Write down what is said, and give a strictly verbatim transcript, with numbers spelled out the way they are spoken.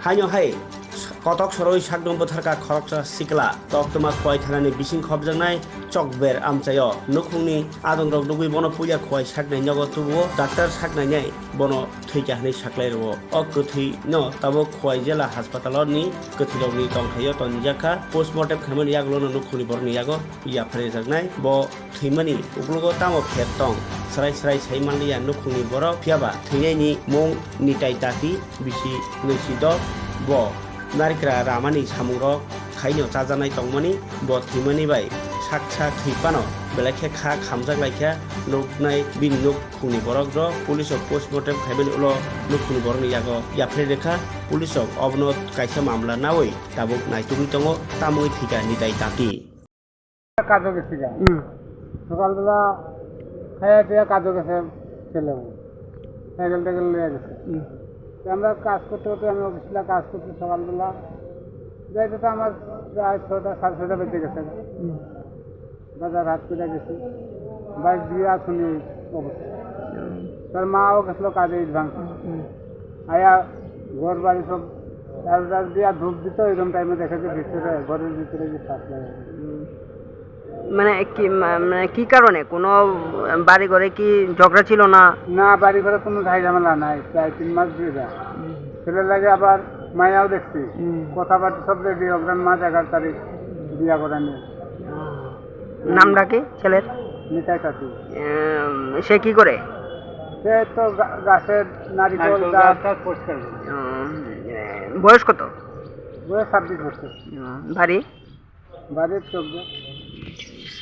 Haino hai kotok soroi sakno bwtharkha khoroksa sikla, koktwma Khowai thanani bising khopjaknai Chokber amchaio. Nukhungni adongrok nugwi bono puila Khowai saknai nogo tubuo, doctor saknainai bono thwikha hwnwi saklai rwo. O kwthwino tabuk Khowai jela haspatalni kwthwirokni tongthaio tonjak kha. Postmortem khaimani yagulono nukhungni borokni yago yapharjaknai. Bo thwimani uklogo tamo pher tong, srai srai sai manliya nukhungni borok, phiyaba thwinaini mung Nitai Tati, bisi nwisidok. Bo narikra ramani samungrok khaino chajaknai tongmani. Bo thwimani bai saksa thwi phano belai khe kha khamjak lai kha, nuknai bini nukhungni borok rok. Police rok postmortem khaimani ulo nukhungni borokni yago yapharwi rwkha. Police rok obono kaisa mamla nawi tabuk naitugwi tongo, tamwi thwikha Nitai Tati. কাজে গেছি গা। হুম। সকালবেলা খাইয়া দিয়ে কাজে গেছে ছেলে। সাইকেল টাইকেল লইয়া গেছে। হুম। তো আমরা কাজ করতে করতে, আমি অফিসে কাজ করছি সকালবেলা। যাইতে তো আমার প্রায় ছয়টা, সাড়ে ছয়টা বেজে গেছে। হুম। বাজার হাট করে গেছি। বাইক দিয়ে আসুনি এই অবস্থা। হুম। তার মাও গেছিল কাজে, ইট ভাঙছে। হুম। আয়া ঘর বাড়ি সব এলডার দিয়া ধূপ দিত, এরকম টাইমে দেখে যে ভিতরে, ঘরের ভিতরে যে ফাঁস লাগে। হুম। মানে কি, মা-, মানে কি কারণে? কোনো বাড়ি ঘরে কি ঝগড়া ছিল না? না, বাড়ি ঘরে কোনো ঝাই ঝামেলা নাই, প্রায় তিন মাস ধরে। হুম। ছেলের লাগে আবার মায়াও দেখছি, হুম। কথাবার্তা সব রেডি, অগ্রাণ মাস এগারো তারিখ বিয়া করানি। নামটা কি ছেলের? নিতাই কাকি। উম, সে কি করে? সে তো গা-, গাছের নারিকেল নারিকেল গাছ। গাছ টাছ পরিষ্কার করে। উম, বয়স কত? বয়স ছাব্বিশ বছর। উম, বাড়ি? বাড়ির চোদ্দ।